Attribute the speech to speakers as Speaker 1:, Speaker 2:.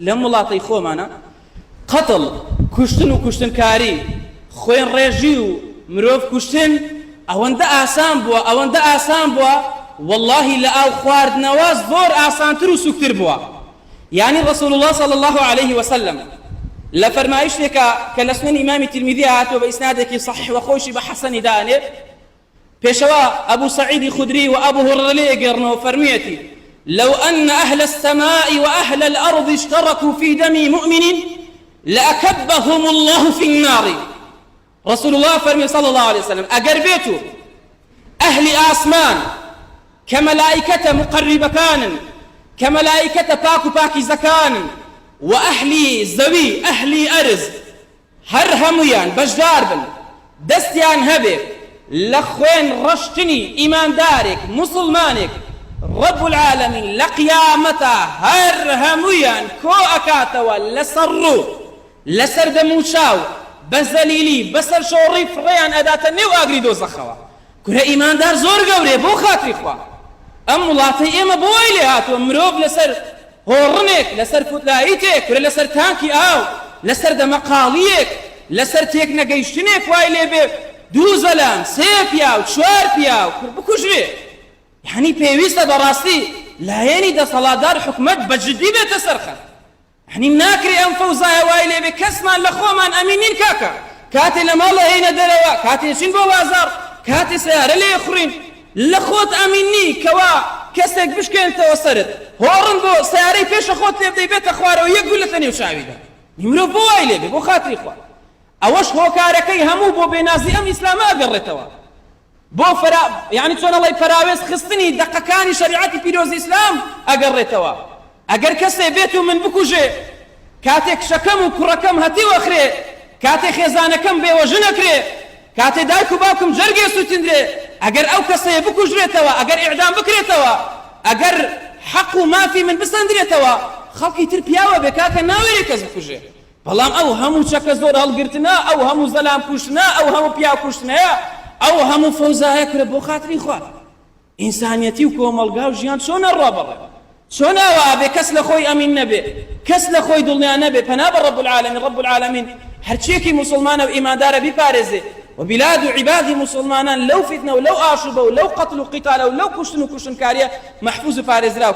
Speaker 1: لەم وڵاتەی خۆمانە قەتڵ، کوشتن و کوشتنکاری، خوێنڕێژی و مرۆڤ کوشتن ئەوەندە ئاسان بووە، ئەوەندە ئاسان بووە، وەڵاهی لە ئاو خواردنەوە زۆر ئاسانتر و سوکتر بووە. یانی رسول اللە صلی اللە علیه وسلم لە فەرمایشتێکا کە لە سنەنی ئیمامی ترمیزی هاتووە بە ئیسنادێکی صحیح و خۆیشی بە حەسەنی دائەنێ، پێشەوا ئەبو سەعیدی خودری و ئەبو هوڕەرە لێ ئەگێڕنەوە فەرموویەتی، لو ان اهل السماء واهل الارض اشترکوا فی دم مؤمن لأکبهم اللە فی النار رسول اللە فەرمی صلی اللە علیه وسلم ئەگەر بێت و ئەهلی ئاسمان کە مەلائیکەتە مقەریبەکانن کە مەلائیکەتە پاک و پاکیزەکانن و ئەهلی زەوی ئەهلی ئەرز هەر هەموویان بەشدار بن دەستیان هەبێ لە خوێن ڕشتنی ئیماندارێک موسڵمانێک رب العالمین لە قیامەتا هەر هەموویان کۆ ئەکاتەوە لەسەر ڕوو لەسەر دەموچاو بە زەلیلی بەسەر شۆڕی فڕێیان ئەداتە نێو ئاگری دۆزەخەوە کورە ئیماندار زۆر گەورەیە بۆ خاتری خوا ئەم وڵاتەی ئێمە بۆ وای لێ هاتووە مرۆڤ لەسەر هۆڕنێک لەسەر فوتلایتێک کورە لەسەر تانکی ئاو لەسەر دەمەقاڵییەک لەسەر تێک نەگەیشتنێک وای لێ بێ دوو زەلام سێ پیاو چوار پیاو کور بکوژرێ یعنی پێویستە بەڕاستی لایەنی دەسەڵاتدار حکومەت بە جدی بێتە سەرخەت یەعنی ناکرێ ئەم فەوزایە وای لێ بێ کەسمان لە خۆمان ئەمین نین کاکە کاتێ لە ماڵە هێینە دەرەوە کاتێ چین بۆ بازاڕ کاتێ سەیارە لێ خوڕین لە خۆت ئەمین نی کەوا کەسێک بشکێنتەوە سەرت هۆڕن بۆ سەیارەی پێشە خۆت لێ بدەی بێتە خوارەوە یەک گولەتە نێو چاویدا مرۆڤ بۆ وای لێ بێ بۆ خاتری خوا ئەوەش هۆکارەکەی هەموو بۆ بێنازی ئەم ئیسلامە ئەگەڕێتەوە بۆ فەرا یانی چۆن ئەڵێی پەراوێز خستنی دەقەکانی شەریعەتی پیرۆزی ئیسلام ئەگەڕێتەوە ئەگەر کەسێ بێت و من بکوژێ کاتێ کچەکەم و کوڕەکەم هەتیو ئەخرێ کاتێ خێزانەکەم بێوەژن ئەکرێ کاتێ دایک و باوکم جەرگێ سوتندرێ ئەگەر ئەو کەسەیە بکوژرێتەوە ئەگەر ئیعدام بکرێتەوە ئەگەر حەق و مافی من بسەندرێتەوە خەڵکی تر پیاوە بێ کاکە ناوێرێ کەس بکوژێ بەڵام ئەو هەموو چەکە زۆر هەڵگرتنە، ئەو هەموو زەلام کوشتنە، ئەو هەموو پیاو کوشتنەیە، ئەو هەموو فەوزایە کورە بۆ خاتری خوا ئینسانیەتی و کۆمەڵگا و ژیان چۆن ئەڕوا بەڕێوە؟ چۆن ئاوا ئەبێ کەس لە خۆی ئەمین نەبێ، کەس لە خۆی دڵنیا نەبێ، پەنا بە رب العالمین، رب العالمین هەرچیەکی موسڵمانە و ئیماندارە بیپارێزێ و بیلاد و عیبادی موسڵمانان لەو فیتنە و لەو ئاشوبە و لەو قەتل و قیتالە و لەو کوشتن و کوشتنکاریە مەحفوز و پارێزراو.